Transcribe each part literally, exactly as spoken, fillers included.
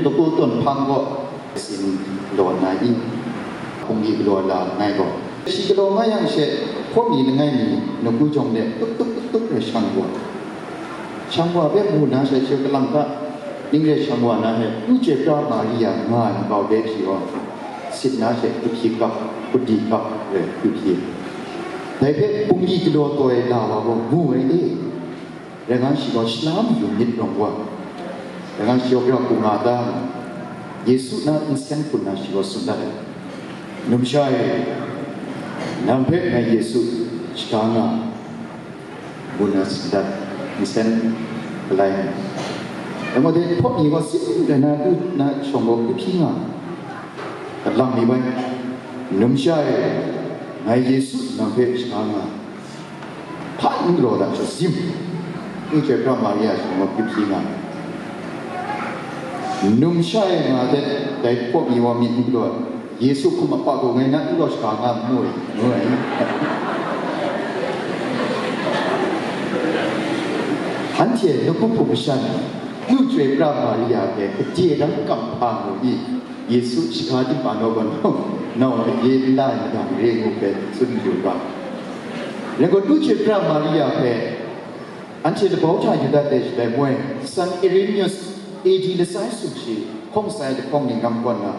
Nawku tawn hpang gaw, sin galaw na i, hpung di galaw la nngai gaw, shi galaw nga yang she, hpawm ni langai mi nawku jawng de tup tup tup tup rai shang wa. Shang wa hpe mu na she, shi kalang hta ning rai shang wa na he, Yu Chyoi Pra Maria nga ai makau de shi gaw, sit na she, kahpyi kap, kahpyi kap rai kahpyi. Dai hpe hpung di galaw taw ai la wa gaw mu ai e. Rai ngan shi gaw shala mayu myit rawng wa, rai ngan shi gaw pra hku nga ta, Yesu na nsen hpun na shi gaw tsun dat ai. Numsha e, nang hpe ngai Yesu shaga nga, ngu na tsun dat, nsen galai ai. Dai gaw dai hpawt ni gaw sim rai na, du na shawng gaw kahpyi nga, kalang mi bai. Numsha e, ngai Yesu nang hpe shaga nga, hpa n galaw dat shazim, Yu Chyoi Pra Maria shawng gaw kahpyi nga. Numsha e nga de, dai hpawt ni wa myit n galaw, Yesu hkum a pa gaw ngai na n galaw shaga nga mu ai, ngu ai. Anhte nawku hpung masha ni, Yu Chyoi Pra Maria hpe gade dang kam hpa mu i, Yesu shaga di pa naw gaw nau, nau aye n la ai madang re ngu hpe tsun mayu ga. Rai gaw, Yu Chyoi Pra Maria hpe anhte labau hta yu dat ai shaloi moi, San Irenaeus A D lasai sumshi hkawng sai lahkawng ning ram kaw nna,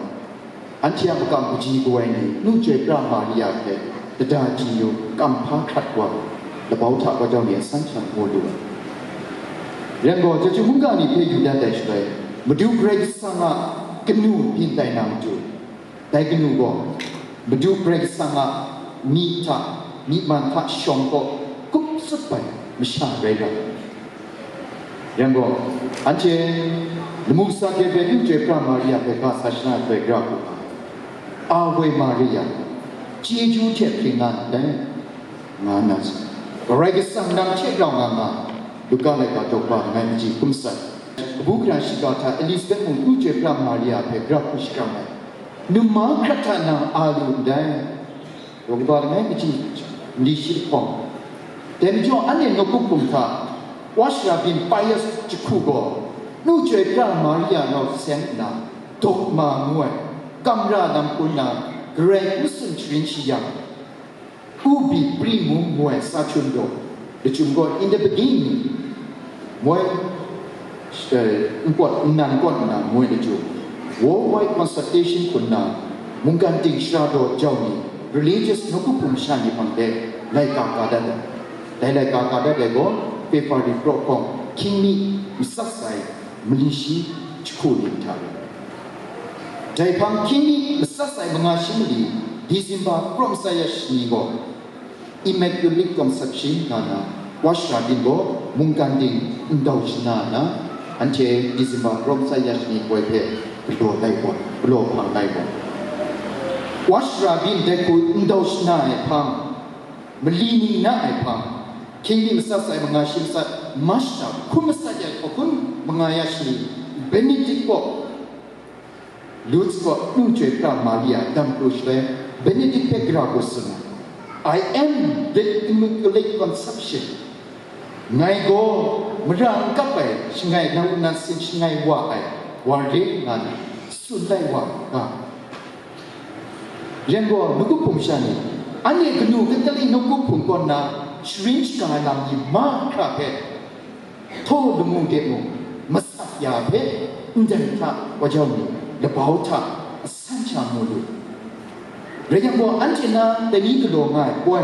anhte a makam kaji kawai ni Yu Chyoi Pra Maria hpe dada ji yu kam hpa hkrat wa, labau hta kau jau ni asan sha mu lu ai. Rai gaw, Chyeju mungga ni hpe yu dat ai shaloi, Madu Karai Kasang a kanu byin tai na matu, dai kanu gaw Madu Karai Kasang a myi hta, myi man hta shawng kaw kup tsup ai masha rai ra ai. Rai gaw, anhte lamu kasa hte hpe Yu Chyoi Pra Maria hpe ga sa shana ai hkoi gara hku, Ave Maria, chyeju hte hpring nga ndai, nga nna, Karai Kasang nang hte rau nga nga, Luka laika daw kaba langai kaji hkum sai. Kabu gara shiga hta Elizabeth mung Yu Chyoi Pra Maria hpe gara hku shakram ai. Num mahkrat hta nang a lu ndai. Daw kaba langai kaji mali shi lahkawng. Dai majaw, anhte nawku hpung hta, Wa Shara byin Pius jahku gaw, Yu Chyoi Pra Maria rau seng nna, dogma ngu ai, kamra lam hkun nna, Karai n tsun sharin shi yang, Ubi Primum ngu ai sa htum daw, lachyum gaw, in the beginning, moi, eh, npawt nnan kawn nna moi lachyum, worldwide consultation hkun nna, mungkan ting shara daw jau ni, religious nawku hpung masha ni hpang de laika ka dat ai. Dai laika ka dat ai gaw, February praw hkawng, hkying mi matsat sai mali shi jahku ning hta rai. Dai hpang hkying mi matsat sai manga shi mali, December praw matsat ya shani gaw, Immaculate Conception nga na, Wa Shara byin gaw mungkan ting ndau shana na, anhte December praw matsat ya shani koi hpe galaw tai gaw, galaw hpang tai gaw, Wa Shara byin dai hku ndau shana ai hpang, mali ning na ai hpang, hkying mi matsat sai manga shi matsat, March hta hkun matsat ya, hkun manga ya shani, Benedict kaw, Lourdes kaw Yu Chyoi Pra Maria dam pru shaloi, Benedict hpe gara hku tsun ai, "I am the Immaculate Conception." Ngai gaw mara n kap ai shangai, nau nnan sin shangai wa ai wa re nga na tsun lai wa ga. Rai gaw, nawku hpung sha ni, anhte kanu Katolik nawku hpung kaw nna sharin shaga ai lam ni mahkra hpe, htaw lamu de mung, matsat ya hpe ndai hta wa jau mi, labau hta asan sha mu lu. Rai yang gaw, anhte na dai ni galaw nga ai poi,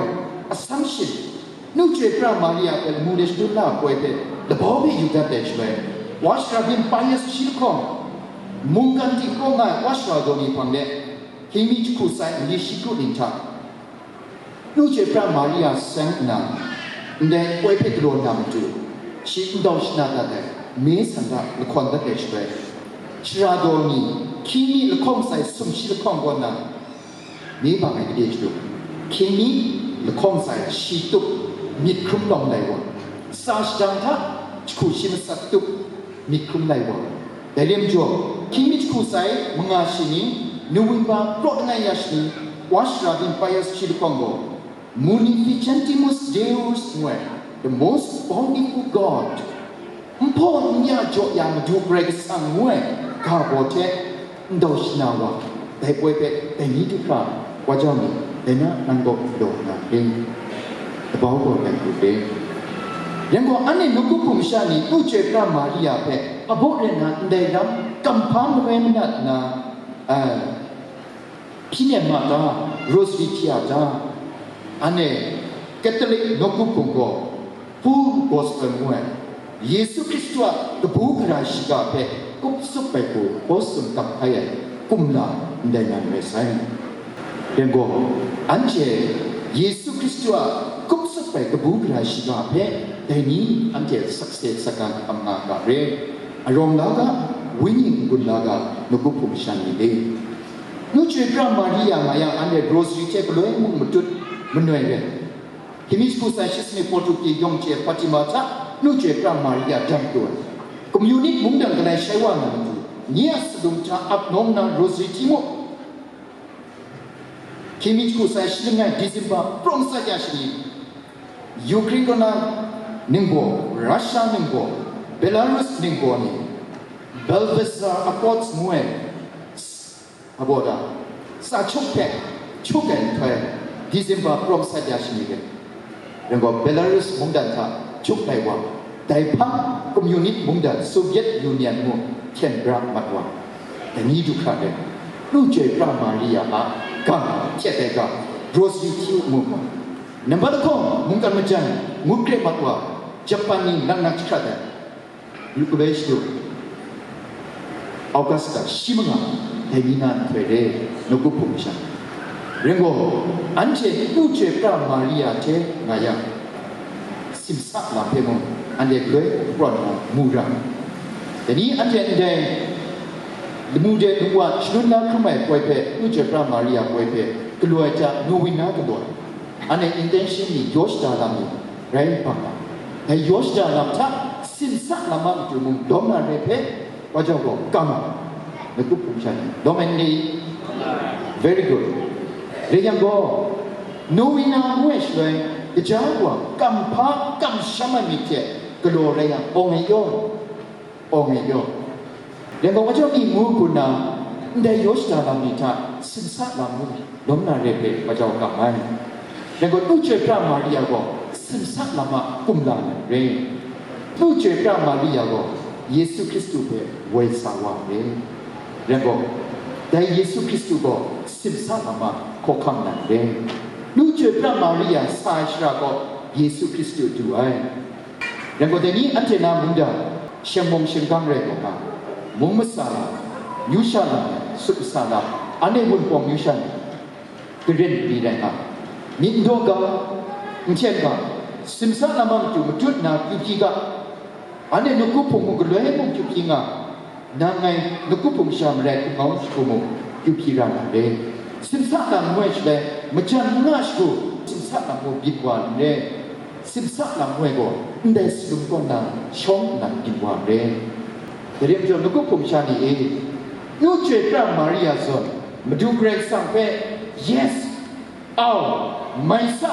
Assumption, Yu Chyoi Pra Maria hpe lamu de shadut la ai poi hpe labau hpe yu dat ai shaloi, Wa Shara byin Pius shi lahkawng, mungkan ting kaw nga ai Wa Shara daw ni hpang de, hkying mi jahku sai mali shi kru ning hta, Yu Chyoi Pra Maria seng nna, ndai poi hpe galaw na matu, shi ndau shana dat ai, me san hta lahkawn dat ai shaloi, shara daw ni, hkying mi lahkawng sai sumshi lahkawng kaw nna, mi bang ai gade chyalu, hkying mi lahkawng sai shi tup myit hkrum lawm lai wa, tsa shadang hta jahku shi matsat tup myit hkrum lai wa. Dai lam jaw, hkying mi jahku sai manga shi ni, November praw langai ya shani, Wa Shara byin Pius shi lahkawng gaw, Munificentissimus Deus ngu ai, the most bountiful God, nhpaw n ya jaw ya Madu Karai Kasang ngu ai, ga baw hte ndau shana wa, dai poi hpe dai ni du hkra wa jau mi, dai na nang gaw galaw nga re, dabau gaw dai hku re. Yang gaw, anhte nawku hpung sha ni nu chyoi pra Maria hpe abaw rai na ndai lam kamhpa maloi manat nna, a, hpyi nem ma ta, rosary hti a ta? Anhte Catholic nawku hpung gaw Full Gospel ngu ai, Yesu Hkristu a kabu gara shiga hpe kup tsup ai hku bawsum kap hkai ai kumla ndai na rai sai. Yang gaw, anhte Yesu Hkristu a kup tsup ai kabu gara shiga hpe dai ni anhte sakse sakang hkam nga ga re. Arawng la ga, wenyi n-gun la ga, nawku hpung sha ni e. Nu chyoi pra Maria nga yang, anhte rosary hte galoi mung matut manoi rai. Hkying mi jahku sai shi sanit Portugal yawng chye Fatima hta nu chyoi pra Maria dam pru ai. Communist mungdan galai shai wa na matu, nye a salum hta ap nawng na rosary hti mu. Hkying mi jahku sai shi langai December prawng sat ya shani, Ukraine kaw na ningbaw, Russia ningbaw, Belarus ningbaw ni Belvesar Accords ngu ai, abaw da, sa hkyuk hpe hkyuk ai nhtoi, December prawng sat ya shani rai. Yang gaw, Belarus mungdan hta hkyuk ai wa, dai hpang Communist mungdan Soviet Union mung hten bra mat wa, dai ni du hkra rai. Nu chyoi pra Maria a ga, htet ai ga, rosary hti u mu ga. Nambat lahkawng mungkan majan ngut kre mat wa, Japan ni nang nang jahkrat ai. Yu kaba shadu, Augusta shi manga, dai ni na nhtoi re, nawku hpung sha. Rai gaw, anhte nu chyoi pra Maria hte nga yang, simsa lam hpe mung, anhte galoi prawn nna mu ra. Dai ni anhte ndai lamu de lamu wa shangun la hkrum ai poi hpe, nu chyoi pra Maria poi hpe galaw ai hta, novena galaw ai. Anhte intention ni yaw shada lam ni rai bang ai. Dai yaw shada lam hta simsa lam a matu mung lawm na re hpe, wa jau gaw kam ai. Nawku hpung sha ni lawm ai ni? Very good. Rai yang gaw, novena ngu ai shaloi, kaja wa kamhpa kamsham ai myit hte galaw rai yang, awng ai yaw, awng ai yaw. Yang gaw, wa jau mi ngu hku nna, ndai yaw shada lam ni hta simsa lam ngu lawm na re hpe wa jau kam ai. Yang gaw, nu chyoi pra Maria gaw simsa lam a kumla nan re. Nu chyoi pra Maria gaw Yesu Hkristu hpe woi sa wa re. Yang gaw, dai Yesu Hkristu gaw simsa lam a hkawhkam nan re. Nu chyoi pra Maria sa ai shara gaw Yesu Hkristu du ai. Yang gaw, dai ni anhte na mungdan, shanmawng shingkang rai gaw nga, mung masa lam, amyu sha lam, sut masa lam, anhte wunpawng amyu sha ni, garen ni rai nga, myit n daw ga, n hten ga, simsa lam a matu matut nna kyu hpyi ga, anhte nawku hpung mung galoi mung kyu hpyi nga, nang ngai nawku hpung sha marai hkungau shagu mung kyu hpyi ra na re. Simsa lam ngu ai shaloi, majan manga shagu simsa lam mung byin wa n re. Simsa lam ngu ai gaw, ndai salum kaw nna shawng nna byin wa n re. Dai re majaw, nawku hpung sha ni e, nu chyoi pra Maria zawn, Madu Karai Kasang hpe, yes, au, mai sa,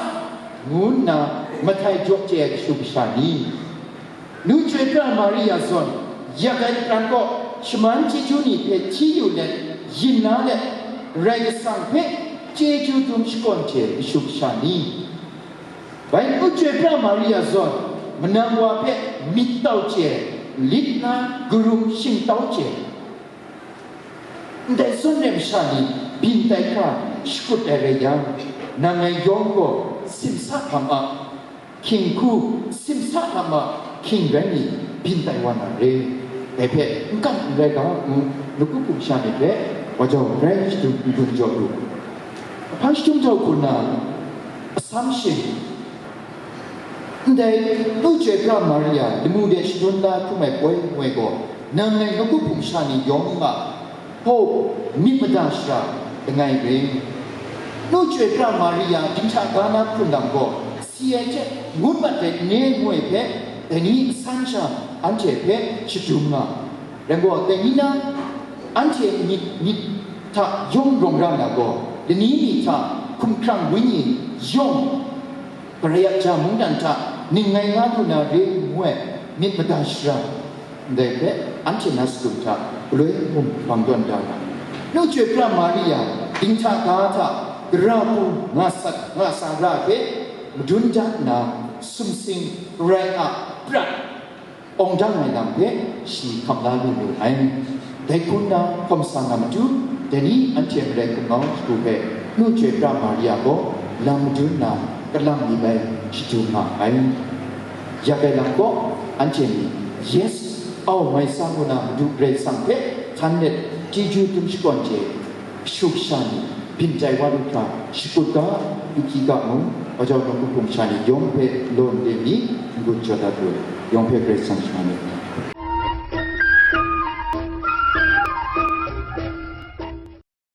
ngu nna mahtai jaw chye ai kashu kasha ni? Nu chyoi pra Maria zawn, yak ai pran kaw shaman chyeju ni hpe hti yu let, yin la let, Karai Kasang hpe chyeju dum shakawn hte kashu kasha ni? Bai nu chyoi pra Maria zawn, manang wa hpe myit tau chye, lit na karum shingtau chye, ndai zawn rai masha ni byin tai hkra shakut ai rai yang, nang ngai yawng gaw simsa lam a hkying hku, simsa lam a hkying rai mi byin tai wa na re. Dai hpe n kam n rai ga ngu, nawku hpung sha myit hpe wa jau grai shadum n-gun jaw lu. Hpan shadum jau hku nna, assumption, ndai nu chyoi pra Maria lamu de shangun la hkrum ai poi ngu ai gaw, nang ngai nawku hpung sha ni yawng nga, hope, myit mada shara langai re. Nu chyoi pra Maria dinghta ga na hkrun lam gaw, si ai hte ngut mat ai ne ngu ai hpe, dai ni asan sha anhte hpe shadum nga. Rai gaw, dai ni na anhte myit, myit hta yawng rawng ra na gaw, lani mi hta hkumhkrang wenyi yawng, Karai a ja mungdan hta ning ngai nga lu na re ngu ai myit mada shara, ndai hpe anhte na sadum hta galoi hkum bang tawn da nga. Nu chyoi pra Maria, dinghta ga hta, gara hku nga sat nga sa ra hpe, madun da nna, sumsing, rai a, prat, awng dang ai lam hpe shi hkam la lu lu ai. Dai hku nna, hkawm sa na matu, dai ni anhte marai hkumnau shagu hpe, nu chyoi pra Maria gaw lam madun nna, kalang mi bai shadu nga ai. Yak ai lam gaw, anhte ni, Yes, au, mai sa ngu na Madu Karai Kasang hpe htan let, chyeju dum shakawn hte, shu kasha ni, byin tai wa lu hkra, shakut ga, yu hkyi ga mu, wa jau nawku hpung sha ni yawng hpe law nde mi, n-gun jaw dat lu, yawng hpe Karai Kasang shaman ai.